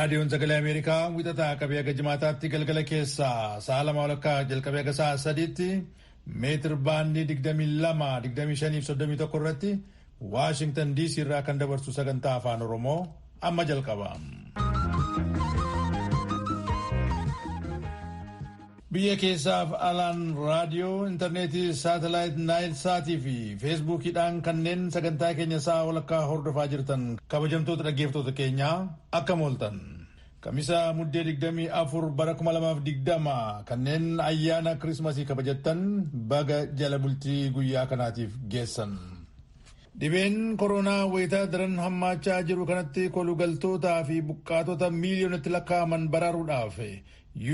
Raadiyoon Sagalee Ameerikaa wixataa qabee haga jimaataatti galgala keessaa sa'a 2:30 jalqabee haga sa'a 3tti meetir baandii 22, 25 fi 31 irratti Waashingtan DC irraa kan dabarsu sagantaa afaan Oromoo amma jalqaba. Biyya keessaaf alaan raadiyoo, intarneetii, saatalaayit, naayil saatii fi feesbuukiidhaan kanneen sagantaa keenya sa'a walakkaa hordofaa jirtan kabajamtoota dhaggeeffattoota keenyaa akkam ooltan. Kamisa Muddee 24 bara 2020 kanneen ayyaana Kirismasii kabajattan baga jala bultii guyyaa kanaatiif geessan. Dhibeen koronaa wayitaa daran hammaachaa jiru kanatti kolugaltootaa fi buqqaatota miiliyoonatti lakkaa'aman baraaruudhaaf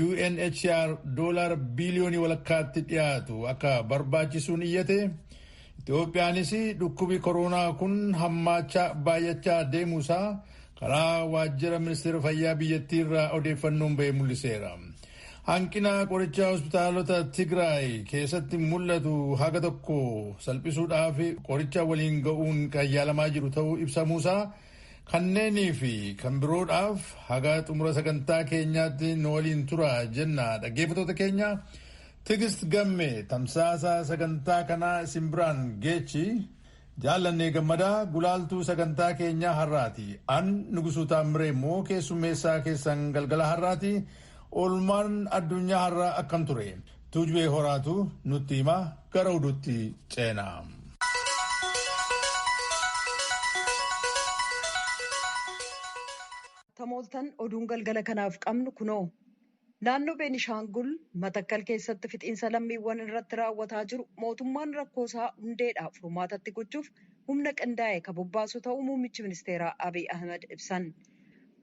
UNHCR doolaara biiliyoonii walakkaatti dhiyaatu akka barbaachisuun iyyate. Itoophiyaanis dhukkubi koronaa kun hammaachaa baay'achaa deemuusaa karaa waajjira ministeera fayyaa biyyattii irraa odeeffannoon ba'e mul'iseera. Hanqina qorichaa hospitaalota Tigraay keessatti mul'atu haga tokko salphisuudhaaf qoricha waliin ga'uun kan yaalamaa jiru ta'uu ibsamuusaa kanneenii fi kan biroodhaaf haga xumura sagantaa keenyaatti nu waliin tura jenna dhaggeeffattoota keenya. Tigist Gamme tamsaasa sagantaa kanaa isin biraan geechi. Jaallannee Gammadaa gulaaltuu sagantaa keenyaa har'aati. An Nugusuu Taamiree immoo keessummeessaa keessan galgala har'aati. Oolmaan addunyaa har'aa akkam ture? Tuujubee Horaatu nutti hima, gara oduutti ceena. Tamooltan oduun galgala kanaaf qabnu kunoo. Naannoo Beenishaangul Matakkal keessatti fixiinsa lammiiwwan irratti raawwataa jiru mootummaan rakkoosaa hundeedhaaf furmaatatti gochuuf humna qindaa'e kan bobbaasu ta'uu muummichi ministeeraa Abiy Ahmed ibsan.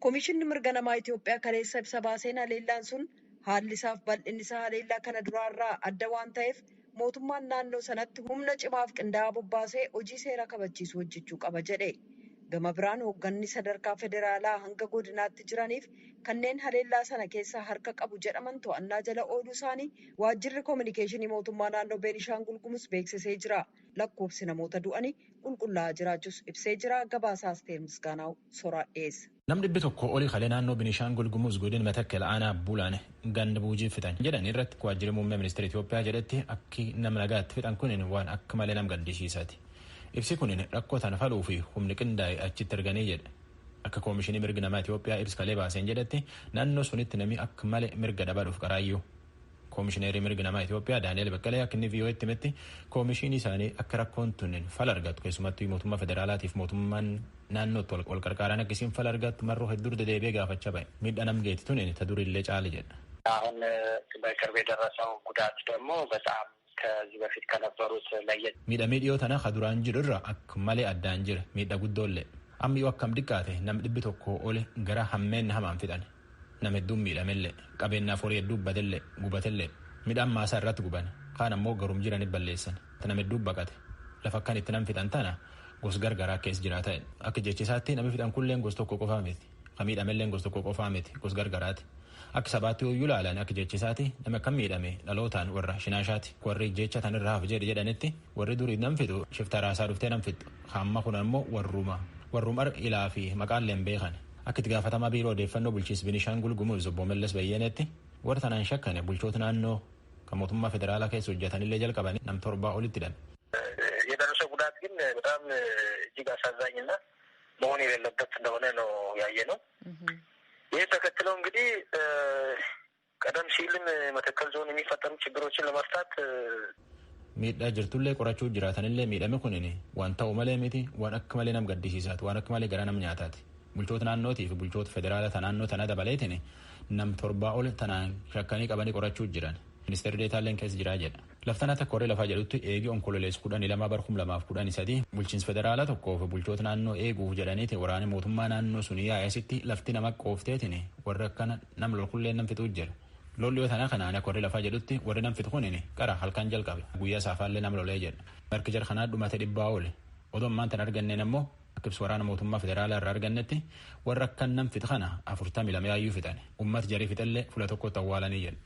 Komishinni mirga namaa Itoophiyaa kaleessa ibsa baaseen haleellaan sun haalli isaaf bal'inni isaa haleellaa kana duraarraa adda waan ta'eef mootummaan naannoo sanatti humna cimaaf qindaa'aa bobbaasee hojii seera kabachiisu hojjechuu qaba jedhe. Gama biraan hoogganni sadarkaa federaalaa hanga godinaatti jiraniif kanneen haleellaa sana keessaa harka qabu jedhaman to'annaa jala ooluu isaanii waajjirri koominikeeshinii mootummaa naannoo Beenishaangul Gumuz beeksisee jira. Lakkoofsi namoota du'anii qulqullaa'aa jiraachuus ibsee jira. Gabaasaa Asteer Misgaanaaw soraa dhiyeessa. Namni 100 olii kalee naannoo Beenishaangul Gumuz godina Matakkal aanaa Bulaan ganda buujii fixan jedhan irratti waajjirri muummee ministeera Itoophiyaa jedhetti akki nama nagaatti fixan kun waan akka malee nama gaddisiisaati. Ibsi kun rakkoo tana faluu fi humni qindaa'e achitti arganii jedha. Akka koomishinii mirga namaa Itoophiyaa ibsa kalee baaseen jedhetti naannoo sunitti namni akka malee mirga dhabaadhuuf qaraayyuu. Koomishineerii mirga namaa Itoophiyaa Daani'el Baqqalee akka inni VOA'tti himetti koomishinii isaanii akka rakkoon tun fala argattu keessumattuu mootummaa federaalaatiif mootummaan naannootti wal qarqaaraan akkasiin fala argattu marroo hedduu dedeebi'ee gaafachaa ba'e. Miidhaa nam geetti tun ta durillee caale jedha. አሁን በቅርብ የደረሰው ጉዳት ደግሞ በጣም ከዚህ በፊት ከነበሩት ለየት Miidhamee dhiyoo tana ka duraan jiru irra akka malee addaan jira miidha guddoollee. Amma yoo akkam xiqqaate nam 100 oli gara hammeen hamaan fixan. Nam hedduun miidhamellee qabeenyaaf horii hedduu batellee gubatellee midhaan maasaa irratti guban kaan ammoo garum jiranii balleessan. Nam hedduu baqate lafa akkan itti nam fixan tana gos gargaraa keessa jiraata. Akka jechisaatti namni fixan kulleen gos tokko qofaa miti. Ka miidhamelleen gos tokko qofaa miti gos gargaraati. Akka sabaatti yooyyuu ilaalan akka jechisaatti nama akkam miidhame dhalootaan warra shinaashaati. Warri jecha tanirraa hafe jedhe jedhanitti warri durii nam fixu shifta raasaa dhuftee nam fixu. Hamma kun ammoo warruma. Warrum ilaa fi maqaalleen beekan. Akka itti gaafatamaa biiroo odeeffannoo bulchiinsa Beenishaangul Gumuz obbo Mallas Bayyeenetti warra tanaan shakkane bulchoota naannoo kan mootummaa federaalaa keessa hojjetanillee jalqabanii nam 7 olitti hidhame. የደረሰው ጉዳት ግን በጣም እጅግ አሳዛኝና መሆን የሌለበት እንደሆነ ነው ያየነው። ይህ ተከትለው እንግዲህ ቀደም ሲልም መተከል ዞን የሚፈጠሩ ችግሮችን ለመፍታት Miidhaa jirtullee qorachuu jiraatanillee miidhame kunin waan ta'u malee miti waan akka malee nam gaddisiisaati waan akka malee garaa nam nyaataati. Bulchoota naannootii fi bulchoota federaalaa ta naannoo tana dabaleetiin nam 7 ol tanaan shakkanii qabanii qorachuu jiran. Ministeerri Deetaalleen keessa jiraa jedha. Laftanaa takka horee lafaa jedhutti eegi onkololees 12 bara 2013 bulchiinsa federaalaa tokkoo fi bulchoota naannoo eeguuf jedhaniiti waraana mootummaa naannoo sunii yaa'esitti lafti nama qoofteetiin warra akkana nam lolkullee nam fixuu jira. Lolli yoo tana kanaan akka warri lafaa jedhutti warri nam fixu kunin qara halkan jalqabe guyyaa saafaallee nam lolee jedha. Marki jarkanaa dhumate 100 oole. Odoo ammaan tan arganneen ammoo akka ibsa waraana mootummaa federaalaa irraa argannetti warra akkan nam fixu kana 42 yaayyuu fixan. Uummati jarii fixallee fuula tokkotti awwaalanii jedha.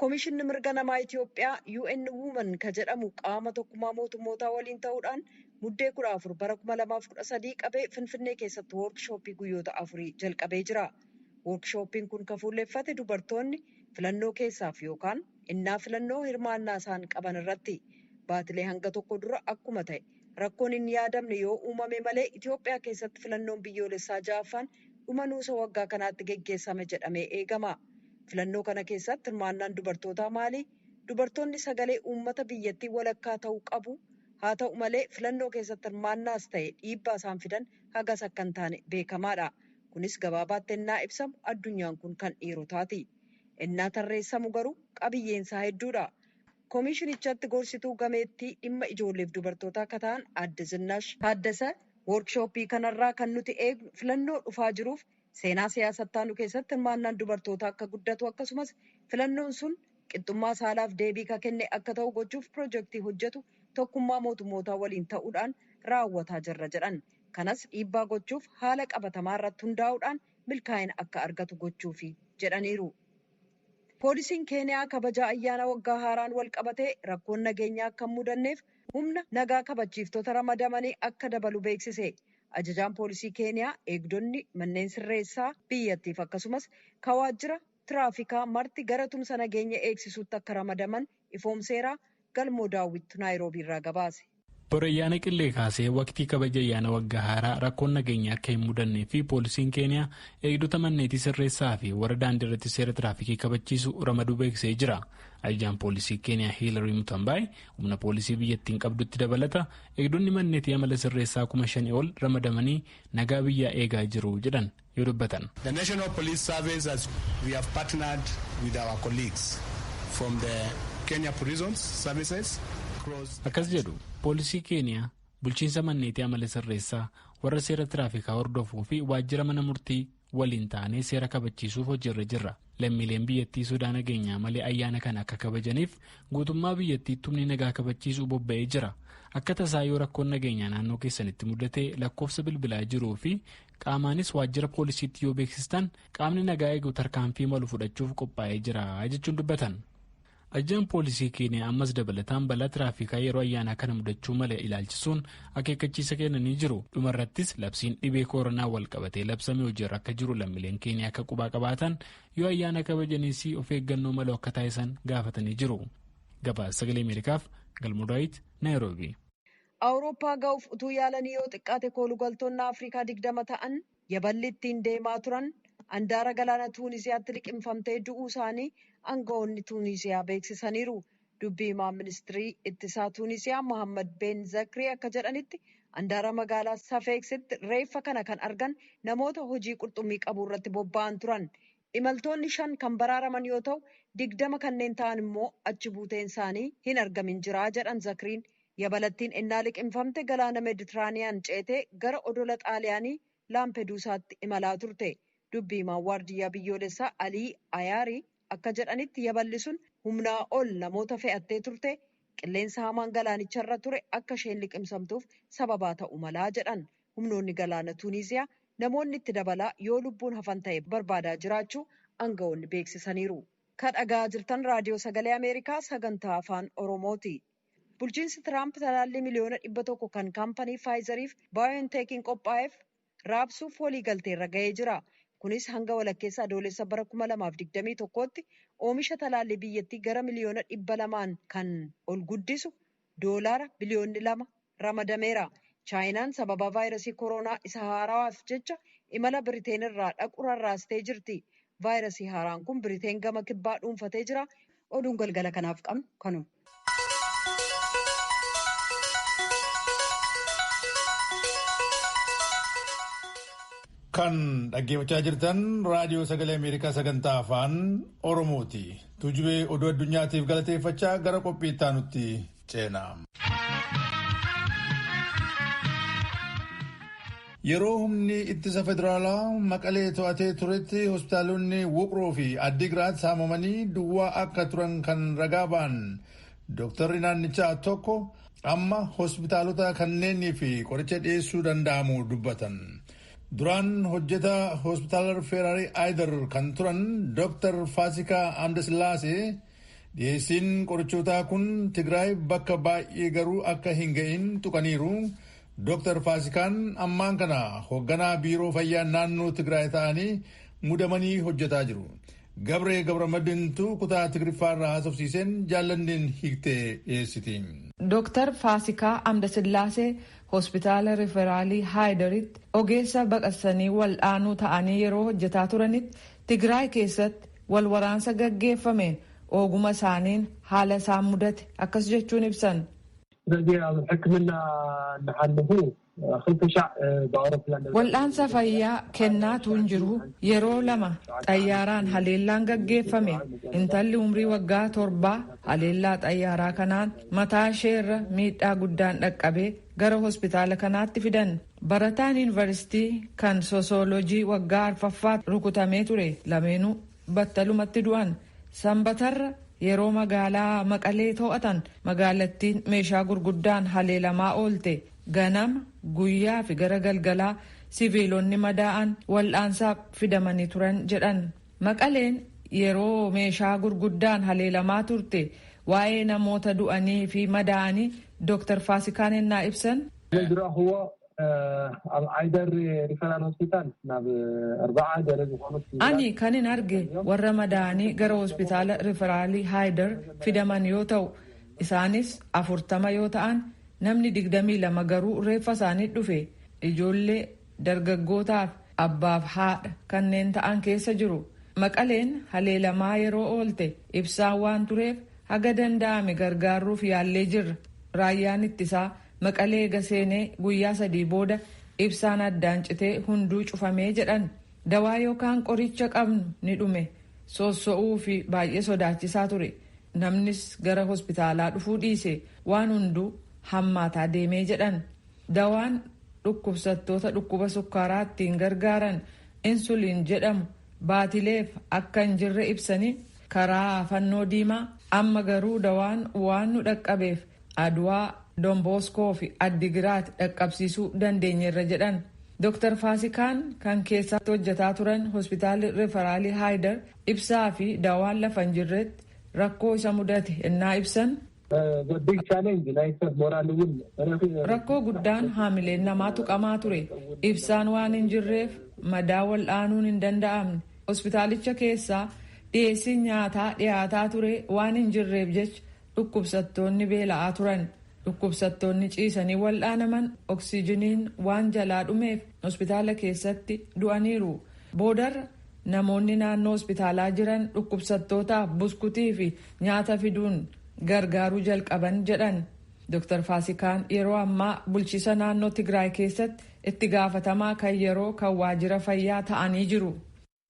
Komishinni mirga namaa Itoophiyaa UN Women ka jedhamu qaama tokkummaa mootummootaa waliin ta'uudhaan Muddee 14 bara 2013 qabee Finfinnee keessatti woorkishooppii guyyoota 4 jalqabee jira. Woorkshooppiin kun kan fuulleffate dubartoonni filannoo keessaaf yookaan innaa filannoo hirmaannaa isaan qaban irratti. Baatilee hanga tokko dura akkuma ta'e rakkoon hin yaadamne yoo uumame malee Itoophiyaa keessatti filannoon biyyoolessaa ja'affaan dhuma nuusa waggaa kanaatti geggeessame jedhamee eegama. Filannoo kana keessatti hirmaannaan dubartootaa maali? Dubartoonni sagalee uummata biyyattii walakkaa ta'uu qabu. Haa ta'u malee filannoo keessatti hirmaannaas ta'e dhiibbaa isaan fidan hagas akka hin taane beekamaadha. Kunis gabaabaatti ennaa ibsamu addunyaan kun kan dhiirotaati. Ennaa tarreessamu garuu qabiyyeensaa hedduudha. Koomishinichatti gorsituu gameettii dhimma ijoolleef dubartootaa akka ta'an Aadde Zinaash Taaddasa woorkshooppii kanarraa kan nuti eegnu filannoo dhufaa jiruuf seenaa siyaasattaa nu keessatti hirmaannaan dubartootaa akka guddatu akkasumas filannoon sun qixxummaa saalaaf deebii ka kenne akka ta'u gochuuf piroojeektii hojjetu tokkummaa mootummootaa waliin ta'uudhaan raawwataa jirra jedhan. Kanas dhiibbaa gochuuf haala qabatamaa irratti hundaa'uudhaan milkaa'ina akka argatu gochuufi jedhaniiru. Poolisiin Keeniyaa kabaja ayyaana waggaa haaraan wal qabatee rakkoon nageenyaa akka hin mudanneef humna nagaa kabachiiftota ramadamanii akka dabalu beeksise. Ajajaan poolisii Keeniyaa eegdonni manneen sirreessaa biyyattiif akkasumas waajjira tiraafikaa marti gara tumsa nageenya eegsisuutti akka ramadaman ifoomseeraa Galmoo Daawwittu Naayiroobii irraa gabaase. Bor ayyaana qillee kaasee waqtii kabaja ayyaana waggaa haaraa rakkoon nageenyaa akka hin mudannee fi poolisiin Keeniyaa eegdota manneetii sirreessaa fi warra daandii irratti seera tiraafikii kabachiisu ramaduu beeksisee jira. Ajajaan poolisii Keeniyaa Hiilarii Mutambaay humna poolisii biyyattiin qabdutti dabalata eegdonni manneetii amala sirreessaa 5,000 ol ramadamanii nagaa biyyaa eegaa jiru jedhan yoo dubbatan. The National Police Service as we have partnered with our colleagues from the Kenya Prisons Services. Akkas jedhu poolisii Keeniyaa bulchiinsa manneetii amala sirreessaa warra seera tiraafikaa hordofuu fi waajjira mana murtii waliin ta'anii seera kabachiisuuf hojiirra jirra. Lammiileen biyyattii sodaa nageenyaa malee ayyaana kana akka kabajaniif guutummaa biyyattiitti humni nagaa kabachiisuu bobba'ee jira. Akka tasaa yoo rakkoon nageenyaa naannoo keessanitti mudate lakkoofsa bilbilaa jiruu fi qaamaanis waajjira poolisiitti yoo beeksistan qaamni nagaa eegu tarkaanfii malu fudhachuuf qophaa'ee jira jechuun dubbatan. Ajajaan poolisii Keeniyaa ammas dabalataan balaa tiraafikaa yeroo ayyaanaa kana mudachuu mala ilaalchisuun akeekkachiisa kennanii jiru. Dhumarrattis labsiin dhibee koronaa wal qabatee labsame hojiirra akka jiru lammiileen Keeniyaa akka qubaa qabaatan yoo ayyaana kabajaniis of eeggannoo malu akka taasisan gaafatanii jiru. Gabaasa Sagalee Ameerikaaf Galmoo Daawit, Naayiroobii. Awurooppaa ga'uuf utuu yaalanii yoo xiqqaate koolugaltoonni Afrikaa 20 ta'an yaballi ittiin deemaa turan andaara galaana Tuuniziyaatti liqimfamtee du'uu isaanii aangawoonni Tuuniziyaa beeksisaniiru. Dubbii himaa ministirii ittisaa Tuuniziyaa Mohammad Ben Zakrii akka jedhanitti andaara magaalaa Safeeksitti reeffa kana kan argan namoota hojii qurxummii qabu irratti bobba'an turan. Imaltoonni 5 kan baraaraman yoo ta'u 20 kanneen ta'an immoo achi buuteen isaanii hin argamin jira jedhan Zakriin. Yabalattiin ennaa liqimfamte galaana Meeditiraaniyaan ceetee gara odola Xaaliyaanii Laampeduusaatti imalaa turte. Dubbii himaan waardiyyaa biyyoolessaa Alii Ayaarii akka jedhanitti yaballi sun humnaa ol namoota fe'attee turte qilleensa hamaan galaanicharra ture akka isheen liqimsamtuuf sababaa ta'u malaa jedhan. Humnoonni galaana Tuuniziyaa namoonni itti dabalaa yoo lubbuun hafan ta'e barbaadaa jiraachuu aangawoonni beeksisaniiru. Kan dhaga'aa jirtan raadiyoo sagalee Ameerikaa sagantaa afaan Oromooti. Bulchiinsi Tiraamp talaallii miliyoona 100 kan kaampanii Faayizariif Baayonteekiin qophaa'eef raabsuuf waliigalteerra ga'ee jira. Kunis hanga walakkeessa adoolessa bara 2021tti oomisha talaallii biyyattii gara miliyoona 200 kan ol guddisu $2 biliyoonni ramadameera. Chaayinaan sababa vaayirasii koronaa isa haarawaaf jecha imala Biriteen irraa dhaqu rarraastee jirti. Vaayirasii haaraan kun Biriteen gama kibbaa dhuunfatee jira. Oduun galgala kanaaf qabnu kanuma. Kan dhaggeeffachaa jirtan raadiyoo sagalee Ameerikaa sagantaa afaan Oromooti. Tuujubee oduu addunyaatiif galateeffachaa gara qophii itti aanutti ceena. Yeroo humni ittisa federaalaa Maqalee to'atee turetti hospitaalonni Wuqroo fi Addigiraat saamamanii duwwaa akka turan kan ragaa ba'an dooktarri naannichaa tokko amma hospitaalota kanneenii fi qoricha dhiyeessuu danda'amu dubbatan. Duraan hojjetaa hospitaala Feeraarii Aayidar kan turan Dooktar Faasikaa Amdasillaasee dhiyeessiin qorichootaa kun Tigraay bakka baay'ee garuu akka hin ga'in tuqaniiru. Dooktar Faasikaan ammaan kana hoogganaa biiroo fayyaa naannoo Tigraay ta'anii mudamanii hojjetaa jiru. Gabree Gabramadintu kutaa Tigriffaarraa haasofsiiseen jaallanneen hiiktee dhiyeessiti. Dooktar Faasikaa Amdasillaasee hospitaala Riferaalii Haayidaritti ogeessa baqaqsanii wal'aanuu ta'anii yeroo hojjetaa turanitti Tigraay keessatti wal waraansa gaggeeffameen oguma isaaniin haala isaan mudate akkas jechuun ibsan. Wal'aansa fayyaa kennaatu hin jiru yeroo lama xayyaaraan haleellaan gaggeeffame intalli umrii waggaa 7 haleellaa xayyaaraa kanaan mataa isheerra miidhaa guddaan dhaqqabee gara hospitaala kanaatti fidan. Barataan yuunivarsiitii kan sosoolojii waggaa 4ffaa rukutamee ture lameenuu battalumatti du'an. Sanbatarra yeroo magaalaa Maqalee to'atan magaalattiin meeshaa gurguddaan haleelamaa oolte. Ganama guyyaa fi gara galgalaa siviilonni madaa'an wal'aansaaf fidamanii turan jedhan. Maqaleen yeroo meeshaa gurguddaan haleelamaa turte waa'ee namoota du'anii fi madaa'anii Dooktar Faasikaan ennaa ibsan. Ani kanin arge warra madaa'anii gara hospitaala Riferaalii Haayidar fidaman yoo ta'u isaanis 40 yoo ta'an namni 22 garuu reeffa isaanii dhufe. Ijoollee dargaggootaaf abbaaf haadha kanneen ta'an keessa jiru. Maqaleen haleelamaa yeroo oolte ibsaan waan tureef haga danda'ame gargaaruuf yaallee jirra. Raayyaan ittisaa Maqalee gaseenee guyyaa 3 booda ibsaan addaan citee hunduu cufamee jedhan. Dawaa yookaan qoricha qabnu ni dhume. Soosso'uu fi baay'ee sodaachisaa ture. Namnis gara hospitaalaa dhufuu dhiise. Waan hunduu hammaataa deemee jedhan. Dawaan dhukkubsattoota dhukkuba sukkaaraa ittiin gargaaran insuliin jedhamu baatileef akka hin jirre ibsanii karaa fannoo diimaa amma garuu dawaan waan nu dhaqqabeef Aduwaa, Domboskoo fi Addigiraat dhaqqabsiisuu dandeenyeerra jedhan. Dooktar Faasikaan kan keessatti hojjetaa turan hospitaalli Riferaalii Haayidar ibsaa fi dawaan lafa hin jirretti rakkoo isa mudate ennaa ibsan. Rakkoo guddaan haamileen namaa tuqamaa ture. Ibsaan waan hin jirreef madaa wal'aanuun hin danda'amne. Hospitaalicha keessaa dhiyeessiin nyaataa dhiyaataa ture waan hin jirreef jecha dhukkubsattoonni beela'aa turan. Dhukkubsattoonni ciisanii wal'aanaman oksiijiniin waan jalaa dhumeef hospitaala keessatti du'aniiru. Boodarra namoonni naannoo hospitaalaa jiran dhukkubsattootaaf buskutii fi nyaata fiduun gargaaruu jalqaban jedhan. Dooktar Faasikaan yeroo ammaa bulchiisa naannoo Tigraay keessatti itti gaafatamaa kan yeroo kan waajjira fayyaa ta'anii jiru.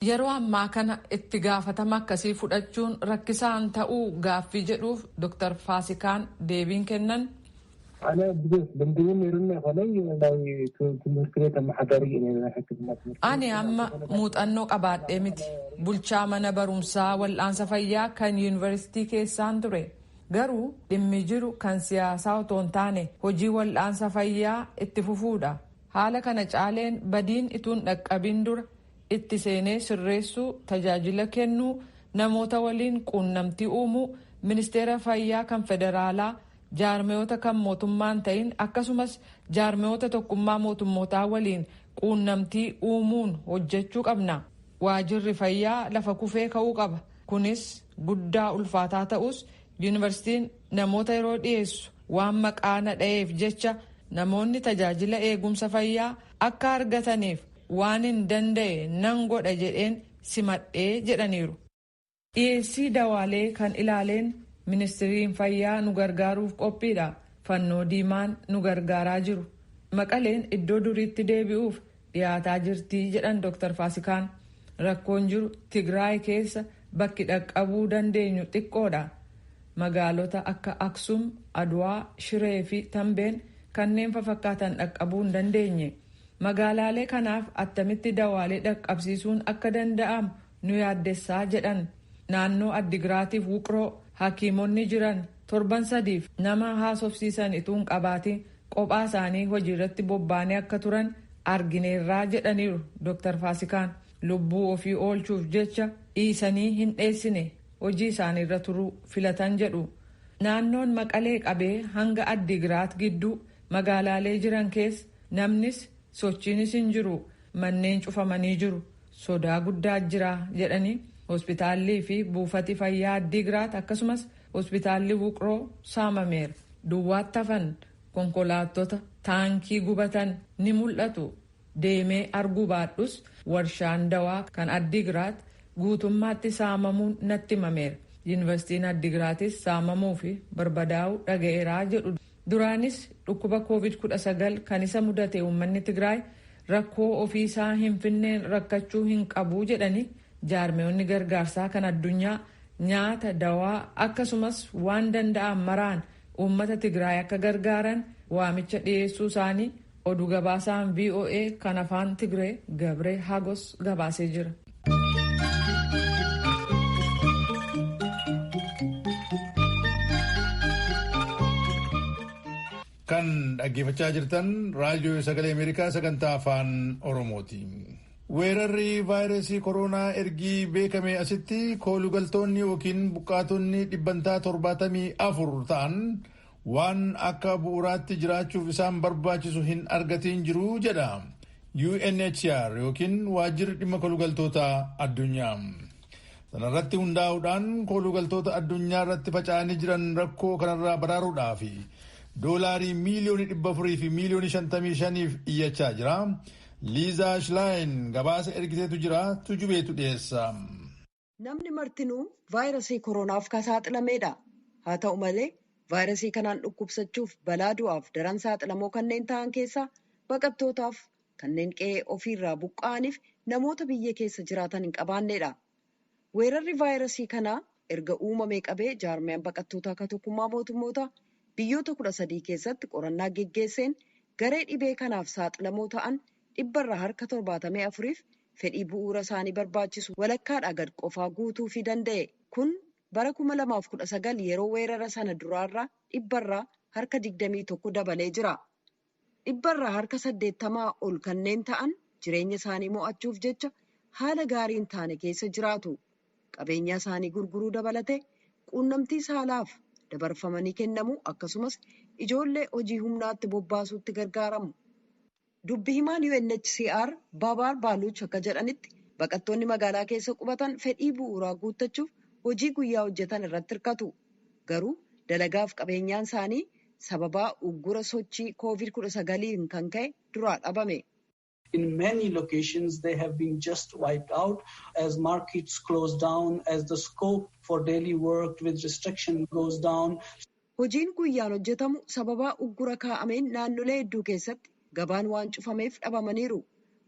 Yeroo ammaa kana itti gaafatama akkasii fudhachuun rakkisaan ta'uu gaaffii jedhuuf Dooktar Faasikaan deebiin kennan. Ani amma muuxannoo qabaadhee miti. Bulchaa mana barumsaa wal'aansa fayyaa kan yuunivarsiitii keessaan ture. Garuu dhimmi jiru kan siyaasaa otoo hin taane hojii wal'aansa fayyaa itti fufuudha. Haala kana caaleen badiin ituun dhaqqabin dura itti seenee sirreessuu, tajaajila kennuu, namoota waliin quunnamtii uumuu, ministeera fayyaa kan federaalaa, jaarmiyoota kan mootummaan ta'in akkasumas jaarmiyoota tokkummaa mootummootaa waliin quunnamtii uumuun hojjechuu qabna. Waajirri fayyaa lafa kufee ka'uu qaba. Kunis guddaa ulfaataa ta'us yuunivarsiitiin namoota yeroo dhiyeessu waan maqaa na dha'eef jecha namoonni tajaajila eegumsa fayyaa akka argataniif waan hin danda'e nan godha jedheen simadhee jedhaniiru. Dhiyeessii dawaalee kan ilaaleen ministiriin fayyaa nu gargaaruuf qophiidha. Fannoo diimaan nu gargaaraa jiru. Maqaleen iddoo duriitti deebi'uuf dhiyaataa jirtii jedhan Dooktar Faasikaan. Rakkoon jiru Tigraay keessa bakki dhaqqabuu dandeenyu xiqqoodha. Magaalota akka Aksum, Aduwaa, Shiree fi Tambeen kanneen fafakkaatan dhaqqabuu hin dandeenye. Magaalaalee kanaaf attamitti dawaalee dhaqqabsiisuun akka danda'amu nu yaaddessaa jedhan. Naannoo Addigiraatiif Wuqroo hakiimonni jiran torban 3 nama haasofsiisan utuu hin qabaatiin qophaa isaanii hojiirratti bobba'anii akka turan argineerraa jedhaniiru Dooktar Faasikaan. Lubbuu ofii oolchuuf jecha dhiisanii hin dheessine hojii isaaniirra turuu filatan jedhu. Naannoon Maqalee qabee hanga Addigiraat gidduu magaalaalee jiran keessa namnis sochiinis hin jiru. Manneen cufamanii jiru. Sodaa guddaa jira jedhanii hospitaallii fi buufati fayyaa Addigraat akkasumas hospitaalli Wuqroo saamameera. Duwwaatti hafan konkolaattota taankii gubatan ni mul'atu. Deemee arguu baadhus warshaan dawaa kan Addigraat guutummaatti saamamuun natti himameera. Yuunivarsiitiin Addigraatis saamamuu fi barbadaa'uu dhaga'eeraa jedhu. Duraanis dhukkuba COVID-19 kan isa mudate uummanni Tigraay rakkoo ofiisaa hin finneen rakkachuu hin qabu jedhanii jaarmeewonni gargaarsaa kan addunyaa nyaata, dawaa akkasumas waan danda'an maraan uummata Tigraay akka gargaaran waamicha dhiyeessuu isaanii oduu gabaasaan VOA kan afaan Tigree Gabree Hagos gabaasee jira. Kan dhaggeeffachaa jirtan raadiyoo sagalee Ameerikaa sagantaa afaan Oromooti. Weerarri vaayirasii koronaa ergii beekame asitti koolugaltoonni yookiin buqqaatonni 74% ta'an waan akka bu'uuraatti jiraachuuf isaan barbaachisu hin argatiin jiru jedha UNHCR yookiin waajjirri dhimma koolugaltoota addunyaa. Sanarratti hundaa'uudhaan koolugaltoota addunyaa irratti faca'anii jiran rakkoo kanarraa baraaruudhaaf doolaarii miiliyoonii 400 fi miiliyoonii 55 iyyachaa jira. Liizaa Shilaayin gabaasa ergiteetu jira, tujubeetu dhiyeessa. Namni martinuu vaayirasii koronaaf kan saaxilameedha. Haa ta'u malee vaayirasii kanaan dhukkubsachuuf balaa du'aaf daran saaxilamoo kanneen ta'an keessaa baqattootaaf kanneen qe'ee ofiirraa buqqa'aniif namoota biyya keessa jiraatan hin qabaanneedha. Weerarri vaayirasii kanaa erga uumamee qabee jaarmiyaan baqattootaa akka tokkummaa mootummoota biyyoota 13 keessatti qorannaa geggeesseen garee dhibee kanaaf saaxilamoo ta'an 74% fedhii bu'uura isaanii barbaachisu walakkaadhaa gad qofaa guutuu fi danda'e. Kun bara 2019 yeroo weerara sana duraarraa 21% dabalee jira. 80% ol kanneen ta'an jireenya isaanii mo'achuuf jecha haala gaarii hin taane keessa jiraatu. Qabeenya isaanii gurguruu dabalatee quunnamtii saalaaf dabarfamanii kennamu akkasumas ijoollee hojii humnaatti bobbaasuutti gargaaramu. Dubbi himaan UNHCR Babaar Baaluch akka jedhanitti baqattoonni magaalaa keessa qubatan fedhii bu'uuraa guuttachuuf hojii guyyaa hojjetan irratti hirkatu. Garuu dalagaaf qabeenyaan isaanii sababaa uggura sochii COVID-19 kan ka'e duraa dhabame. In many locations, they have been just wiped out as markets close down, as the scope for daily work with restriction goes down. Hojiin guyyaan hojjetamu sababaa uggura kaa'ameen naannolee hedduu keessatti gabaan waan cufameef dhabamaniiru.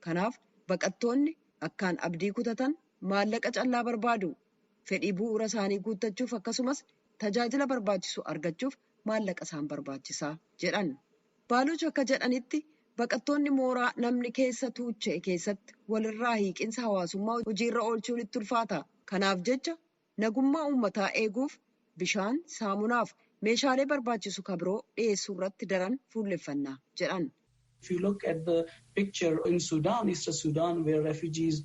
Kanaaf baqattoonni akkaan abdii kutatan maallaqa callaa barbaadu. Fedhii bu'uura isaanii guuttachuuf akkasumas tajaajila barbaachisu argachuuf maallaqa isaan barbaachisaa jedhan. Baaluch akka jedhanitti baqattoonni mooraa namni keessa tuucha'e keessatti walirraa hiiqinsa hawaasummaa hojiirra oolchuun itti ulfaata. Kanaaf jecha nagummaa uummataa eeguuf bishaan, saamunaaf meeshaalee barbaachisu kabiroo dhiyeessuu irratti daran fuulleffannaa jedhan. If you look at the picture in Sudan, Eastern Sudan, where refugees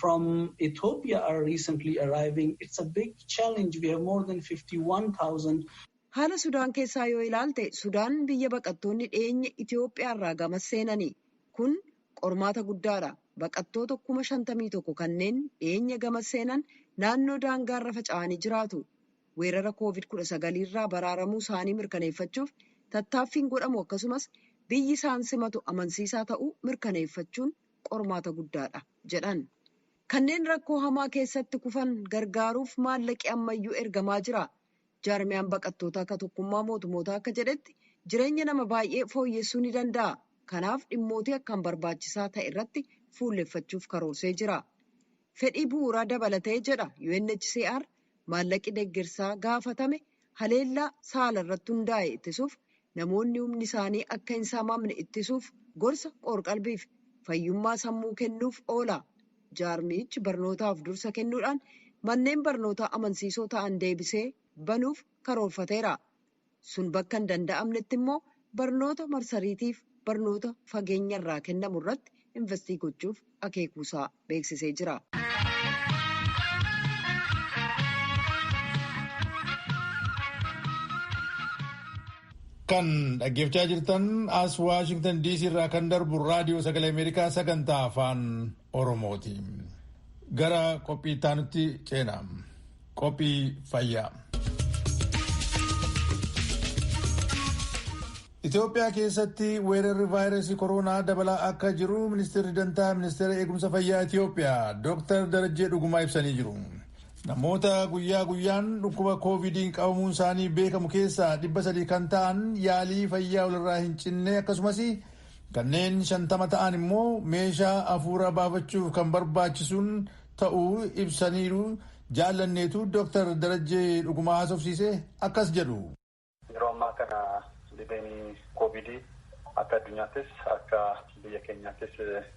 from Ethiopia are recently arriving, it's a big challenge. We have more than 51,000. Haala Sudaan keessaa yoo ilaalte, Sudaan biyya baqattoonni dhiyeenya Itoophiyaa irraa gama seenani. Kun qormaata guddaadha. Baqattoota 51,000 kanneen dhiyeenya gama seenan naannoo daangaarra faca'anii jiraatu. Weerara COVID-19 irraa baraaramuu isaanii mirkaneeffachuuf tattaaffiin godhamu akkasumas biyyi isaan simatu amansiisaa ta'uu mirkaneeffachuun qormaata guddaadha jedhan. Kanneen rakkoo hamaa keessatti kufan gargaaruuf maallaqi ammayyuu ergamaa jira. Jaarmiyaan baqattoota akka tokkummaa mootummoota akka jedhetti jireenya nama baay'ee fooyyessuu ni danda'a. Kanaaf dhimmootii akkaan barbaachisaa ta'e irratti fuulleffachuuf karoorsee jira. Fedhii bu'uuraa dabalatee jedha UNHCR maallaqi deeggarsaa gaafatame haleellaa saala irratti hundaa'e ittisuuf, namoonni humni isaanii akka hin saamamne ittisuuf, gorsa qoorqalbiif fayyummaa sammuu kennuuf oola. Jaarmichi barnootaaf dursa kennuudhaan manneen barnootaa amansiisoo ta'an deebisee banuuf karoorfateera. Sun bakka hin danda'amnetti immoo barnoota marsariitiif barnoota fageenyarraa kennamu irratti investii gochuuf akeekuusaa beeksisee jira. Kan dhaggeeffachaa jirtan as Waashingtan DC irraa kan darbu raadiyoo sagalee Ameerikaa sagantaa afaan Oromooti. Gara qophii itti ceena. Qophii fayyaa. Itoophiyaa keessatti weerarri vaayirasii koronaa dabalaa akka jiru ministeerri dantaa ministeera eegumsa fayyaa Itoophiyaa Dr. Darajjee Dhugumaa ibsanii jiru. Namoota guyyaa guyyaan dhukkuba koovidiin qabamuun isaanii beekamu keessaa 300 kan ta'an yaalii fayyaa walirraa hin cinne akkasumas kanneen 50 ta'an immoo meeshaa hafuura baafachuuf kan barbaachisuun ta'uu ibsaniiru. Jaallanneetu Dr. Darajjee Dhugumaa haasofsiise akkas jedhu. Yeroo ammaa kana dhibeen koovidii akka addunyaattis akka biyya keenyaattis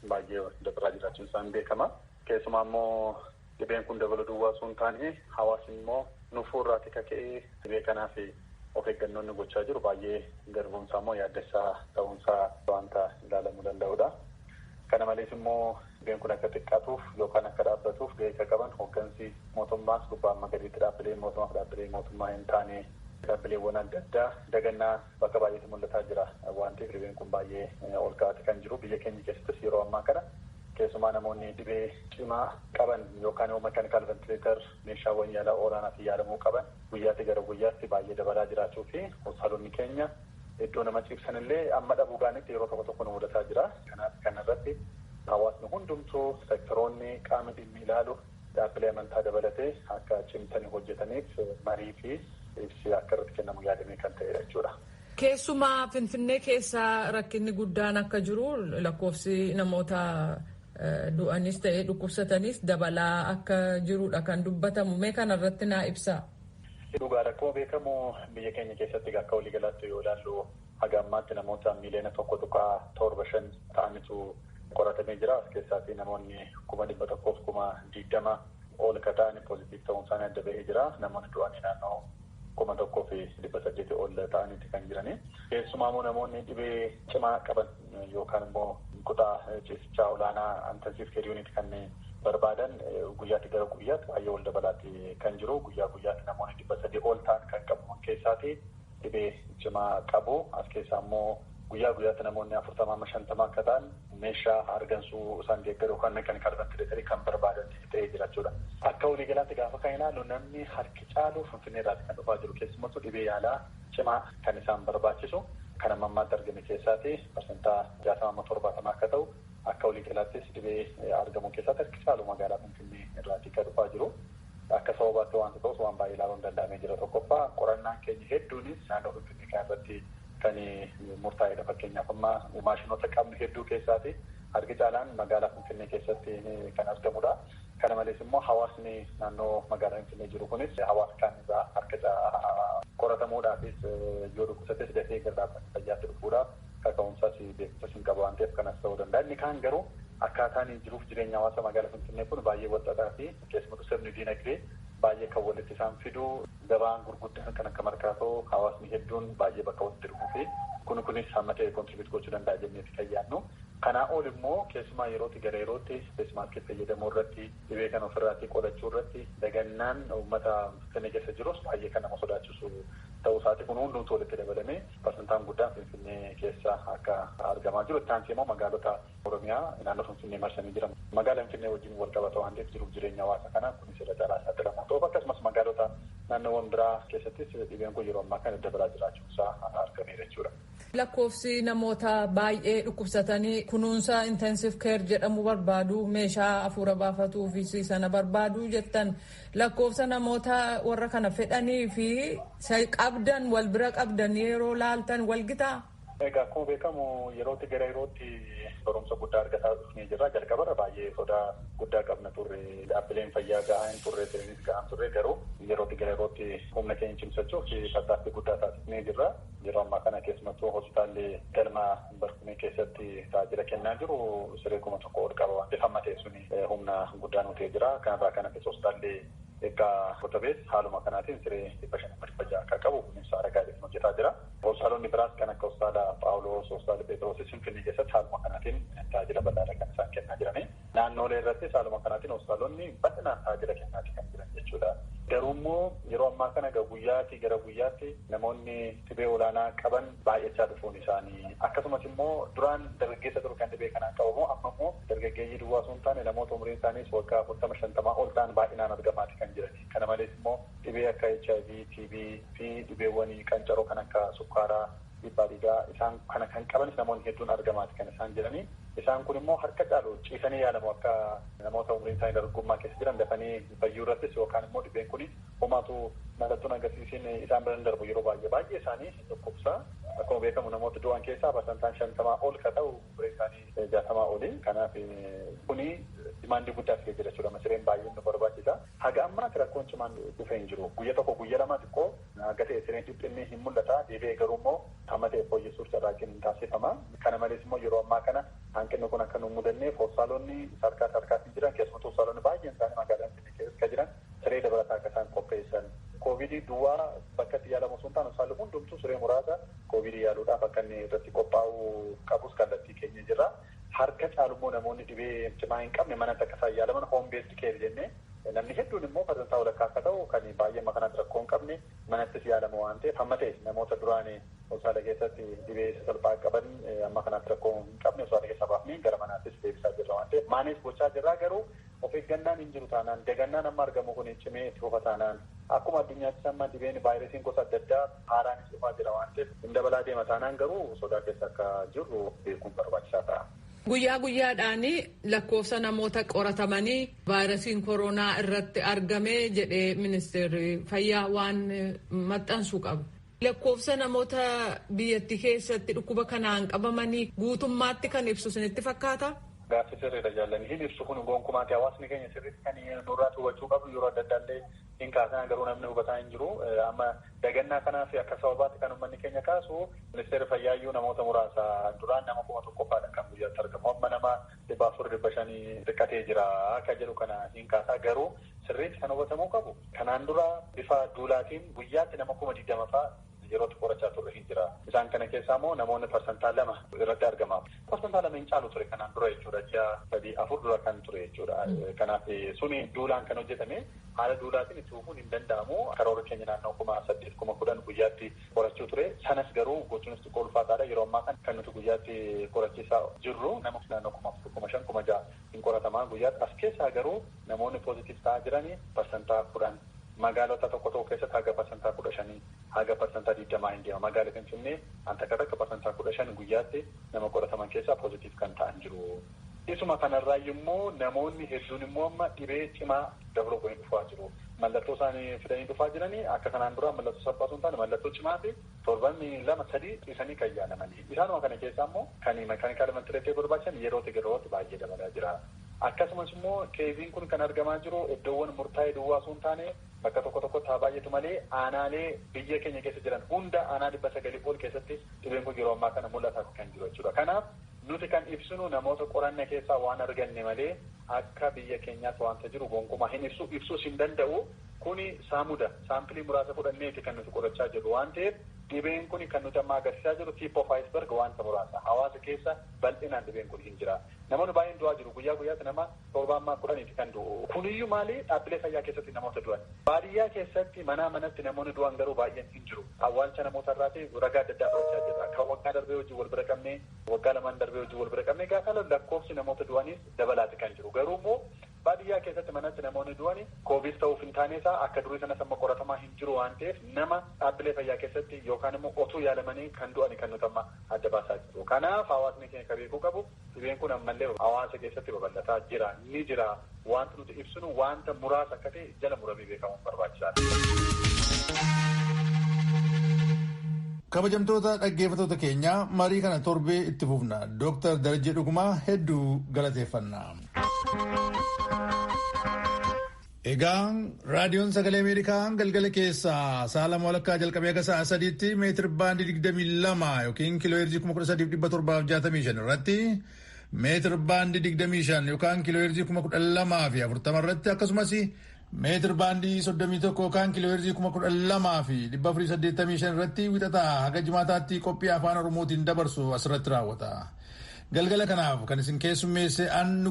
baay'ee dabalaa jiraachuun isaan beekama. Keessumaa immoo dhibeen kun dabaluu duwwaa osoo hin taane hawaasni immoo nuufuu irraatii kaka'ee dhibee kanaaf of eeggannoonni gochaa jiru baay'ee darbuunsaa immoo yaaddessaa ta'uunsaa wanta ilaalamuu danda'udha. Kana malees immoo dhibeen kun akka xiqqaatuuf yookaan akka dhaabbatuuf gahee akka qaban hooggansi mootummaas gubbaa amma gadiitti dhaabbilee mootummaaf dhaabbilee mootummaa hin taane dhaabbileewwan adda addaa dagannaa bakka baay'eetti mul'ataa jira waan ta'eef dhibeen kun baay'ee ol ka'aati kan jiru biyya keenya keessattis yeroo ammaa kana keessumaa namoonni dhibee cimaa qaban yookaan immoo mechanical ventilator meeshaawwan yaalaa olaanaatiin yaalamuu qaban guyyaatti gara guyyaatti baay'ee dabalaa jiraachuu fi hospitaalonni keenya iddoo nama ciibsan illee amma dhabuu gaanitti yeroo tokko tokko nu mudataa jira. Kanaaf kanarratti hawaasni hundumtuu sektoroonni qaama dhimmi ilaalu dhaabbilee amantaa dabalatee akka cimsanii hojjetaniif marii fi ibsi akka irratti kennamu yaadamee kan ta'edha jechuudha. Keessumaa Finfinnee keessa rakkinni guddaan akka jiru lakkoofsi namoota du'anis ta'ee dhukkubsatanis dabalaa akka jirudha kan dubbatamu. Mee kanarratti naa ibsaa. Dhugaadha. Akkuma beekamu biyya keenya keessatti akka waliigalaatti yoo ilaallu haga ammaatti namoota miiliyoona 1.75 ta'anitu qoratamee jira. As keessaatti namoonni 120,000 ol ka ta'an poozitiif ta'uun isaanii adda bahee jira. Namoonni du'anii naannoo 1,800 ol ta'aniiti kan jirani. Keessumaa immoo namoonni dhibee cimaa qaban yookaan immoo kutaa ciisichaa olaanaa intensive care unit kan barbaadan guyyaatti gara guyyaatti baay'ee ol dabalaatti kan jiru. Guyyaa guyyaatti namoonni 300 ol ta'an kan qabaman keessaati dhibee cimaa qabu. As keessaa immoo guyyaa guyyaatti namoonni 40 amma 50 akka ta'an meeshaa argansuu isaan deeggaru yookaan mechanical ventilator kan barbaadan ta'ee jira jechuudha. Akka waliigalaatti gaafa kan ilaallu namni harki caalu Finfinnee irraati kan dhufaa jiru keessumattuu dhibee yaalaa cimaa kan isaan barbaachisu kan amma ammaatti argame keessaati 60% amma 70% akka ta'u akka waliigalaattis dhibee argamu keessaatti harki caalu magaalaa Finfinnee irraati kan dhufaa jiru. Akka sababaatti wanta ta'us waan baay'ee ilaaluun danda'amee jira. Tokkoffaa qorannaan keenya hedduunis naannoo Finfinnee kan irratti kan murtaa'edha. Fakkeenyaaf amma maashinoota qabnu hedduu keessaati harki caalaan magaalaa Finfinnee keessatti kan argamudha. Kana malees immoo hawaasni naannoo magaalaa Finfinnee jiru kunis hawaasa kaan irraa harka qoratamuudhaafis yoo dhukkubsates dafee gara dhaabbata fayyaatti dhufuudhaaf kaka'umsaas beekumsas hin qabu waan ta'eef kanas ta'uu danda'a. Inni kaan garuu akkaataan jiruuf jireenya hawaasa magaalaa Finfinnee kun baay'ee walxaxaa fi keessumattuu sirni diinagdee baay'ee kan walitti isaan fidu gabaan gurguddaan kan akka markaatoo hawaasni hedduun baay'ee bakka walitti dhufuu fi kunis hamma ta'e kontribiut gochuu danda'a jenneeti kan yaadnu. Kanaa ol immoo keessumaa yerootti gara yerootti feesmaaskii fayyadamuu irratti dhibee kan ofirraatii qolachuu irratti dagannaan uummata Finfinnee keessa jirus baay'ee kan nama sodaachisu ta'uu isaati. Kun hundumtuu walitti dabalamee parsantaan guddaan Finfinnee keessa akka argamaa jiru. Itti aansee immoo magaalota Oromiyaa naannoo Finfinnee marsanii jiran magaalaa Finfinnee wajjin wal qabata waan ta'eef jiruuf jireenya hawaasa kanaa kunis irra caalaa saaxilamoo ta'uuf akkasumas magaalota naannoowwan biraa keessattis dhibeen kun yeroo ammaa kana dabalaa jiraachuun isaa argameera jechuudha. Lakkoofsi namoota baay'ee dhukkubsatanii kunuunsa intensive care jedhamu barbaadu meeshaa hafuura baafatuu fi sana barbaadu jettan lakkoofsa namoota warra kana fedhanii fi qabdan wal bira qabdan yeroo laaltan wal gitaa. Egaa akkuma beekamu yerootti gara yerootti barumsa guddaa argataa dhufnee jirra. Jalqabarra baay'ee sodaa guddaa qabna turre. Dhaabbileen fayyaa gahaa hin turre, sirnis gahaa hin turre garuu yerootti gara yerootti humna keenya cimsachuuf tattaaffii guddaa taasisnee jirra. Yeroo ammaa kana keessumattuu hospitaalli galma barkumee keessatti tajaajila kennaa jiru siree 1000 ol qaba waan ta'eef hamma ta'e suni humna guddaa nu ta'ee jira. Kanarraa kan hafe hospitaalli Egaa Kotobees haaluma kanaatiin siree 500-600 akka qabu kunis haala gaariitiin hojjetaa jira. Hospitaalonni biraas kan akka hospitaala Phaawulos, hospitaala Phexrosis Finfinnee keessatti haaluma kanaatiin tajaajila bal'aadha kan isaan kennaa jirani. Naannoolee irrattis haaluma kanaatiin hospitaalonni bal'inaan tajaajila kennaa kan jiran jechuudha. Garuu immoo yeroo ammaa kana guyyaatii gara guyyaatti namoonni dhibee olaanaa qaban baay'achaa dhufuun isaanii akkasumas immoo duraan dargaggeessa ture kan dhibee kanaan qabamu amma immoo dargaggeeyyii duwwaa osoo hin taane namoota umriin isaaniis waggaa 40 50 ol ta'an baay'inaan argamaati kan jiran. Kana malees immoo dhibee akka HIV, TB fi dhibeewwan qancaroo kan akka sukkaaraa, dhiibbaa dhiigaa isaan kana kan qabanis namoonni hedduun argamaati kan isaan jiranii. Isaan kun immoo harka caalu ciisanii yaalamu akka namoota umriin isaanii dargaggummaa keessa jiran dafanii fayyuu irrattis yookaan immoo dhibeen kun homaatu mallattoon agarsiisiin isaan bira darbu yeroo baay'ee baay'ee isaanii dhukkubsa. Akkuma beekamu namoota du'an keessaa parsantaan 50 ol ka ta'u umriin isaanii 60 oli. Kanaaf kuni dimaandii guddaa fidee jira jechuudha. Sireen baay'een nu barbaachisa. Haga ammaatti rakkoon cimaan dhufee hin jiru. Guyya tokko guyya lama xiqqoo haga ta'e sireen dhiphinni hin mul'ata. Deebi'ee garuu immoo hamma ta'e fooyyessuuf carraaqqiin hin taasifama. Kana malees immoo yeroo ammaa kana hanqinni kun akka nu mudanneef hospitaalonni sarkaa sarkaatti jiran keessumattuu hospitaalonni baay'een isaanii magaalaa Finfinnee keessa jiran siree dabalataa akka isaan qopheessan. Koovidii duwwaa bakka itti yaalamu osoo hin taane hospitaalli hundumtuu siree muraasa koovidii yaaluudhaaf akka inni irratti qophaa'uu qabus kallattii keenya jirra. Harka caalummoo namoonni dhibee cimaa hin qabne manatti akka isaan yaalaman home based care jennee namni hedduun immoo parsantaa walakkaa akka ta'u kan baay'ee amma kanatti rakkoo hin qabne manattis yaalama waan ta'eef hamma ta'e namoota duraan hospitaala keessatti dhibee salphaa qaban amma kanatti rakkoo hin qabne hospitaala keessaa baafnee gara manaattis deebisaa jirra waan ta'eef maanis gochaa jirra garuu of eeggannaan hin jiru taanaan dagannaan amma argamu kun cimee itti fufa taanaan akkuma addunyaattis amma dhibeen vaayirasiin gosa adda addaa haaraanis dhufaa jira waan ta'eef hin dabalaa deema taanaan garuu sodaa keessa akka jirru beekuun barbaachisaa ta'a. Guyyaa guyyaadhaan lakkoofsa namoota qoratamanii vaayirasiin koronaa irratti argame jedhee ministeerri fayyaa waan maxxansu qaba. Lakkoofsa namoota biyyattii keessatti dhukkuba kanaan qabamanii guutummaatti kan ibsu isinitti fakkaata? Gaaffii sirriidha jaallanni. Hin ibsu kun gonkumaati. Hawaasni keenya sirriitti kan nurraatti hubachuu qabu yeroo adda addaallee hin kaasan garuu namni hubataa hin jiru. Amma dagannaa kanaaf akka sababaatti kan uummanni keenya kaasu ministeerri fayyaayyuu namoota muraasa duraan nama 1000 kan guyyaatti argamu. Amma nama 400 500 xiqqatee jira akka jedhu kana hin kaasaa garuu sirriitti kan hubatamuu qabu. Kanaan dura bifa duulaatiin guyyaatti nama 20,000 fa'aa yerootti qorachaa turre hin jira. Isaan kana keessaa immoo namoonni 2% irratti argama. 2% hin caalu ture kanaan dura jechuudha. Ji'a 3 4 dura kan ture jechuudha. Kanaaf suni duulaan kan hojjetame haala duulaatiin itti fufuun hin danda'amu. Karoora keenya naannoo 8,000 10,000 guyyaatti qorachuu ture. Sanas garuu gochuunis xiqqoo ulfaataadha. Yeroo ammaa kan nuti guyyaatti qorachiisaa jirru nama naannoo 4,000 5,000 6,000 hin qoratamaa guyyaatti. As keessaa garuu namoonni poozitiif ta'aa jiranii 10%. Magaalota tokko tokko keessatti haga 15% haga 20% hin deema. Magaala Finfinnee an takka takka 15% guyyaatti nama qorataman keessaa poozitiif kan ta'an jiru. Isuma kanarraa immoo namoonni hedduun immoo amma dhibee cimaa dabaluu dhufaa jiru. Mallattoo isaanii fidanii dhufaa jiranii akka kanaan dura mallattoo salphaa osoo hin taane mallattoo cimaa fi torban 2 3 ciisanii kan yaalamanii. Isaanuma kana keessaa immoo kan mekaanikaal ventileetii barbaachisan yerootti yerootti baay'ee dabalaa jira. Akkasumas immoo keeziin kun kan argamaa jiru iddoowwan murtaa'e duwwaa osoo hin taane bakka tokko tokkotti haa baay'atu malee aanaalee biyya keenya keessa jiran hunda aanaa 900 ol keessatti dhibeen kun yeroo ammaa kana mul'ataa kan jiru jechuudha. Kanaaf nuti kan ibsinu namoota qoranna keessaa waan arganne malee akka biyya keenyaatti wanta jiru gonkumaa hin ibsu ibsuus hin danda'u. Kuni saamuda saampilii muraasa fudhanneeti kan nuti qorachaa jirru waan ta'eef dhibeen kun kan nuti amma agarsiisaa jiru tip of iceberg wanta muraasa hawaasa keessa bal'inaan dhibeen kun hin jira. Namoonni baay'een du'aa jiru guyyaa guyyaatti nama 7 amma 10 kan du'u. Kuniyyuu maali dhaabbilee fayyaa keessatti namoota du'an. Baadiyyaa keessatti manaa manatti namoonni du'an garuu baay'een hin jiru. Awwaalcha namoota irraati ragaa adda addaa fudhachaa jirra. Kan waggaa darbee wajjin wal bira qabnee waggaa lamaan darbee wajjin wal bira qabnee gaafa lakkoofsi namoota du'aniis dabalaati kan jiru. Garuu immoo baadiyyaa keessatti manatti namoonni du'an koovid ta'uuf hin taane isaa akka durii sanas amma qoratamaa hin jiru waan ta'eef nama dhaabbilee fayyaa keessatti yookaan immoo otuu yaalamanii kan du'an kan nuti amma adda baasaa jiru. Kanaaf hawaasni keenya kan beekuu qabu dhibeen kun ammallee hawaasa keessatti babal'ataa jira ni jira wanti nuti ibsinu wanta muraasa akka ta'e jala muramee beekamuun barbaachisaadha. Kabajamtoota dhaggeeffattoota keenyaa marii kana torbee itti fufna. Dooktar Darajjee Dhugumaa hedduu galateeffanna. Egaa raadiyoon sagalee Ameerikaa galgala keessaa sa'a 2:30 jalqabee haga sa'a 3tti meetir baandii 22 yookiin kiiloo heerzii 13,765 irratti meetir baandii 25 yookaan kiiloo heerzii 12,040 irratti akkasumas meetir baandii 31 yookaan kiiloo heerzii 12,485 irratti wixataa haga jimaataatti qophii afaan Oromootiin dabarsu asirratti raawwata. Galgala kanaaf kan isin keessummeesse an